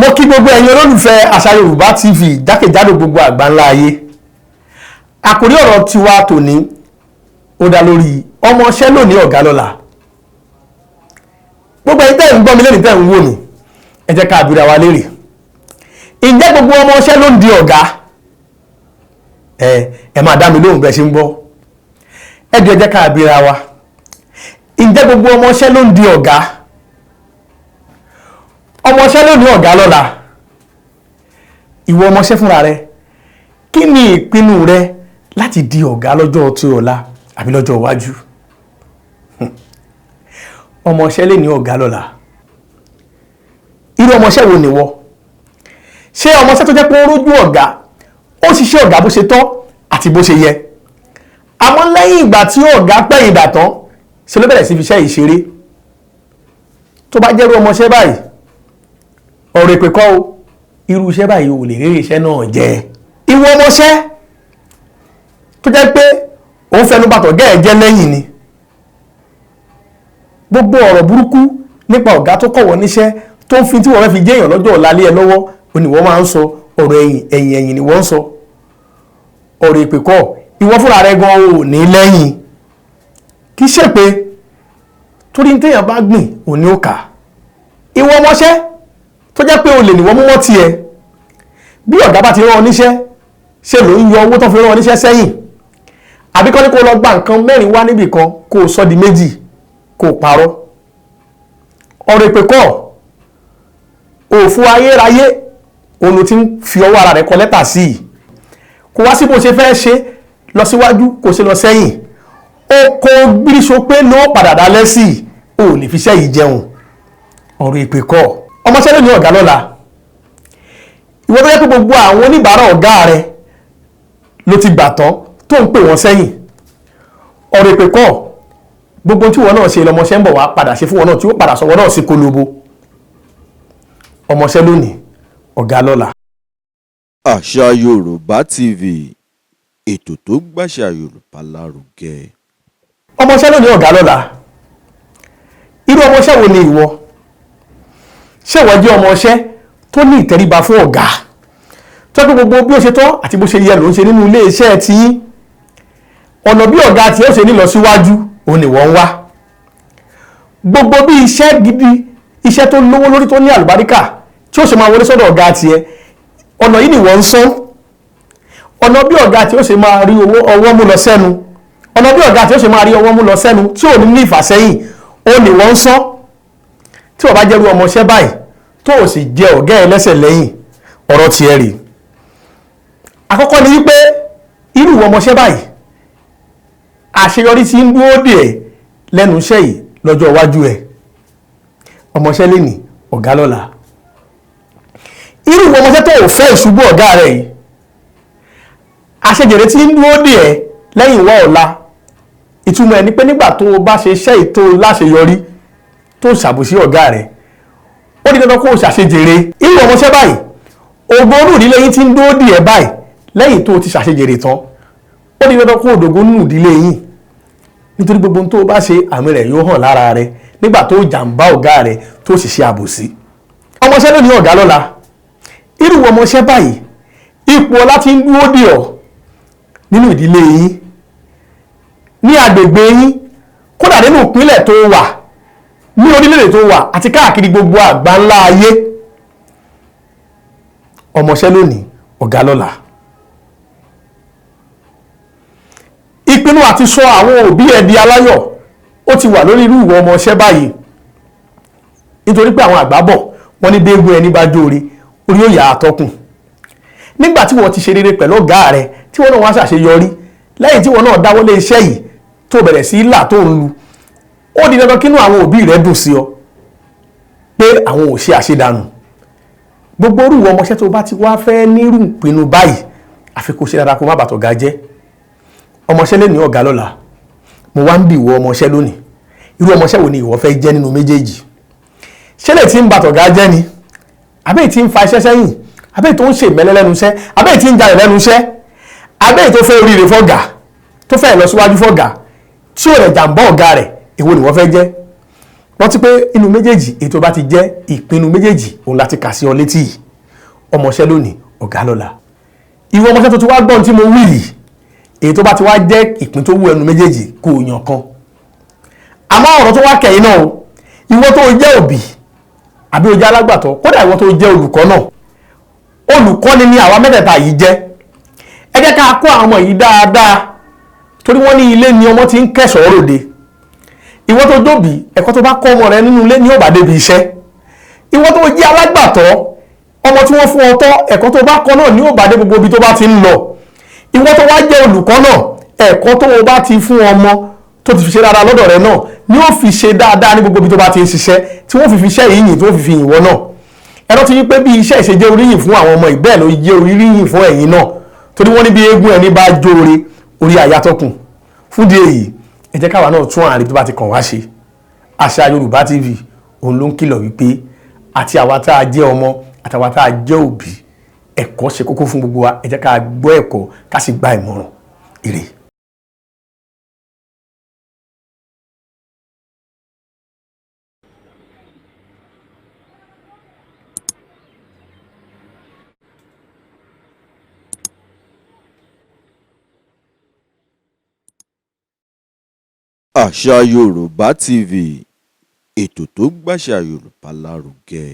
Mo kí gbogbo ẹ̀yin olólùfẹ́ Àṣà Yorùbá TV jákèjádò gbogbo àgbáńlá ayé. Àkórí ọ̀rọ̀ tiwa tòní ó dá lórí ọmọọṣẹ́ lónìí, ọ̀gá lọ́la. Gbogbo ẹ̀yin tẹ́ ń gbọ́ mi lẹ́nu, tẹ́ ń wò mí, ẹ jẹ́ ká bi ara wa léèrè: ǹjẹ́ gbogbo ọmọọṣẹ́ ló ń di ọ̀gá? Ẹ máa dá mi lóhùn bẹ́ẹ̀ ṣe ń gbọ́. Ẹ jẹ́ ká bi ara wa, ǹjẹ́ gbogbo ọmọọṣẹ́ ló ń di ọ̀gá? Ọmọọṣẹ́ lónìí, ọ̀gá lọ́la. Ìwọ ọmọọṣẹ́ fúnra rẹ, kí ni ìpinnu rẹ láti di ọ̀gá lọ́jọ́ tí ọ̀la àbí lọ́jọ́ iwájú? Ọmọọṣẹ́ lè ní ọ̀gá lọ́la. Irú ọmọọṣẹ́ wo nìwọ? Ṣé ọmọọṣẹ́ tó jẹ́ pé ó rójú ọ̀gá, ó ṣiṣẹ́ ọ̀gá bó ṣe tọ́ àti bó ṣe yẹ, àmọ́ lẹ́yìn ìgbà tí ọ̀gá pẹ̀yìn dà tán, ṣe ló bẹ̀rẹ̀ sí fi iṣẹ́ yìí ṣeré? Tó bá jẹ́rú ọmọọṣẹ́ báyìí, ọ̀rọ̀ èpè kọ́ o, irú iṣẹ́ báyìí ò lè rí iṣẹ́ náà jẹ. Ìwọ ọmọọṣẹ́ tó jẹ́ pé òun fẹnu bàtọ̀ gẹ́ẹ̀ jẹ́ lẹ́yìn ni, gbogbo ọ̀rọ̀ burúkú nípa ọ̀gá tó kọ̀ wọ́n níṣẹ́, tó ń fi tí wọ́n fẹ́ fi jẹ́yàn lọ́jọ́ ọ̀la lé ẹ lọ́wọ́, ó ní wọ́n máa ń sọ. Ọ̀rọ̀ ẹ̀yìn ẹ̀yìn ẹ̀yìn ni wọ́n ń sọ. Ọ̀rọ̀ èpè kọ́, ìwọ fúnra rẹ gan ò ní lẹ́yìn. Kì í ṣe pé torí téèyàn bá gbìn òní ó kà. Ìwọ ọmọọṣẹ́ tó jẹ́ pé olè nìwọ mú mọ́ tiẹ̀, bí ọ̀gá bá ti rán ọ níṣẹ́, ṣe ló ń yọ owó tó fi rán ọ níṣẹ́ sẹ́yìn, àbí kọ́ ní kó lọ gba nǹkan mẹ́rin wá níbì kan, kó o sọ di méjì, kó o parọ́? Ọ̀rọ̀ èpè kọ́, òfò ayérayé òun ló ti ń fi ọwọ́ ara rẹ̀ kọ lẹ́tà sí i. Kò wá sí bó ṣe fẹ́ ṣe lọ síwájú, kò ṣe lọ sẹ́yìn, ó kó gbírísọ pé ló padà dá lẹ́sì, ò lè fi iṣẹ́ yìí jẹun. Ọ̀rọ̀ èpè kọ́, ọmọọṣẹ́ lónìí, ọ̀gá lọ́la. Ìwọ tó yẹ pé gbogbo àwọn oníbàárà ọ̀gá rẹ ló ti gbà tán, tó ń pè wọ́n sẹ́yìn, ọ̀rọ̀ èpè kọ́, gbogbo tí wọn náà ṣe lọmọṣẹ́ ń bọ̀ wá padà ṣe fún wọn náà, tí ó padà sọ wọn náà sí kólóbó. Ọmọọṣẹ́ lónìí, ọ̀gá lọ́la. Àṣà Yorùbá TV, ètò tó gbàṣà Yorùbá lárugẹ. Ọmọọṣẹ́ lónìí, ọ̀gá lọ́la. Irú ọmọọṣẹ́ wo ni ìwọ? Ṣé ìwọ jẹ́ ọmọọṣẹ́ tó ní ìtẹríba fún ọ̀gá, tó pé gbogbo bí ó ṣe tọ́ àti bó ṣe yẹ ló ń ṣe nínú ilé iṣẹ́ tí ọ̀nà bí ọ̀gá tí ó ṣe ní lọ síwájú òun ni wọ́n ń wá? Gbogbo bí iṣẹ́ gidi, iṣẹ́ tó lówó lórí, tó ní àlùbáríkà tí ó ṣe máa wọlé sọ́dọ̀ ọ̀gá tiẹ̀, ọ̀nà yìí ni wọ́n ń sán. Ọ̀nà bí ọ̀gá tí ó ṣe máa rí owó ọwọ́ mú lọ sẹ́nu, ọ̀nà bí ọ̀gá tí ó ṣe máa rí ọwọ́ mú lọ sẹ́nu tí ò ní ní ìfàsẹ́yìn, ó ní wọ́n ń sán. Tí wọ́n bá jẹ́rú ọmọọṣẹ́ báyìí, tó o sì jẹ ọ̀gá ẹ lẹ́sẹ̀ lẹ́yìn, ọ̀rọ̀ tiẹ̀ rèé. Àkọ́kọ́ ni wípé irú ìwọ ọmọọṣẹ́ báyìí, àṣeyọrí tí ń dúró dè ẹ́ lẹ́nu iṣẹ́ yìí lọ́jọ́ iwájú ẹ̀. Ọmọọṣẹ́ lónìí, ọ̀gá lọ́la. Irú ìwọ ọmọọṣẹ́ tó ò fẹ́ ìṣubú ọ̀gá rẹ̀ yìí, àṣejèrè tí ń dúró dè ẹ́ lẹ́yìn ìwọ ọ̀la. Ìtumọ̀ ẹ̀ ni pé nígbà tó o bá ṣe iṣẹ́ ètò láṣeyọrí, tó ṣàbòsí ọ̀gá rẹ̀, ó di dandan kó o ṣàṣejèrè. Irú ọmọọṣẹ́ báyìí, ògo inú ìdílé yín tí ń dúró dè ẹ́ báyìí lẹ́yìn tó o ti ṣàṣejèrè tán, ó di dandan kó o dògo nínú ìdílé yín, nítorí gbogbo ohun tó o bá ṣe, àmì rẹ̀ yóò hàn lára rẹ̀ nígbà tó jàǹbá ọ̀gá rẹ̀, tó sì ṣe àbòsí. Ọmọọṣẹ́ lónìí, ọ̀gá lọ́la. Irú ọmọọṣẹ́ báyìí, ipò ọlá tí ń dúró dè ọ́ nínú ìdílé yín, ní agbègbè yín, kódà nínú ìpínlẹ̀ tó wà, ní orílẹ̀-èdè tó wà, àti káàkiri gbogbo àgbáńlá ayé. Ọmọọṣẹ́ lónìí, ọ̀gá lọ́la. Ìpinnu àti sọ àwọn òbí ẹ di aláyọ̀, ó ti wà lórí irú ìwọ ọmọọṣẹ́ báyìí, nítorí pé àwọn àgbà bọ̀ wọ́n ní béégún ẹni bá jóore, orí ó yà á tọkùn. Nígbà tí wọ́n ti ṣe rere pẹ̀lú ọ̀gá rẹ, tí wọ́n náà wá ṣàṣeyọrí lẹ́yìn tí wọ́n náà dáwọ́lé iṣẹ́ yìí, tó bẹ̀rẹ̀ sí là tó ń lu, ó di dandan kínú àwọn òbí rẹ dùn sí ọ pé àwọn ò ṣe àṣedànù. Gbogbo orú ìwọ ọmọọṣẹ́ tó bá ti wá fẹ́ nírú ìpinnu báyìí, àfi kó ṣe dáadáa, kó má bàtọ̀ ga jẹ́. Ọmọọṣẹ́ lónìí, ọ̀gá lọ́la. Mo wá ń bi ìwọ ọmọọṣẹ́ lónìí, irú ọmọọṣẹ́ wo ni ìwọ fẹ́ jẹ́ nínú méjèèjì? Ṣé lè tí ń bàtọ̀ ga jẹ́ ni, àbí tí ń fa iṣẹ́ sẹ́yìn, àbí tó ń ṣe ìmẹ́lẹ́ lẹ́nu iṣẹ́, àbí tí ń jalè lẹ́nu iṣẹ́, àbí tó fẹ́ oríire fọ́gà, tó fẹ́ lọ síwájú fọ́gà, tí ò rẹ̀ jàǹbá ọ̀gá rẹ̀? Èwo ni wọ́n fẹ́ jẹ́? Rántí pé inú méjèèjì ètò bá ti jẹ́ ìpinnu méjèèjì òun láti kà sí ọ létí yìí. Ọmọọṣẹ́ lónìí, ọ̀gá lọ́la. Ìwọ ọmọọṣẹ́ tó ti wá gbọ́n tí mo wí yìí, èyí tó bá ti wá jẹ́ ìpín tó wù ẹnu méjèèjì kò yàn kan. Àmọ́ ọ̀rọ̀ tó wá kẹ̀yìn náà o, ìwọ tó jẹ́ òbí àbí o jẹ́ alágbàtọ́, kódà ìwọ tó jẹ́ olùkọ́ náà, olùkọ́ni ni àwa mẹ́tẹ̀ẹ̀ta yìí jẹ́. Ẹ jẹ́ ká kó àwọn ọmọ yìí dáadáa, torí wọ́n ní ilé ni ọmọ ti ń kẹ́ṣọ̀ọ́ ròde. Ìwọ tó jóbi, ẹ̀kọ́ tó bá kọ́ ọmọ rẹ nínú ilé ní ó bá débi iṣẹ́. Ìwọ tó jẹ́ alágbàtọ́, ọmọ tí wọ́n fún ọ tọ́, ẹ̀kọ́ tó bá kọ́ náà ní ó bá dé gbogbo ibi tó bá ti ń lọ. Ìwọ tó wá jẹ́ olùkọ́ náà, ẹ̀kọ́ tó o bá ti fún ọmọ tó ti fi ṣe dáadáa lọ́dọ̀ rẹ náà ni ó fi ṣe dáadáa ní gbogbo ibi tó bá ti ń ṣiṣẹ́, tí wọ́n fi fi iṣẹ́ yìí yìn, tí wọ́n fi fi yìn wọ́n náà. Ẹ̀rọ ti yí pé bí iṣẹ́ ìṣe jẹ́ oríyìn fún àwọn ọmọ ìbẹ́ẹ̀ ló jẹ́ oríyìn fún ẹ̀yin náà, torí wọ́n ní bí eégún ẹni bá jóore orí àyàtọ̀kùn. Fúndì èyí, ẹ jẹ́ káwa náà tún àárín tó bá ti kàn wá ṣe. Àṣà Yorùbá TV òun ló ń kìlọ̀ wípé àti àwa tá a jẹ́ ọmọ àtàwa tá a jẹ́ òbí, ẹ̀kọ́ ṣe kókó fún gbogbo wa. Ẹ jẹ́ ká gbọ́ ẹ̀kọ́ ká sì gba ìmọ̀ràn. Ire. Àṣà Yorùbá TV, ètò tó gbàṣà Yorùbá lárugẹ.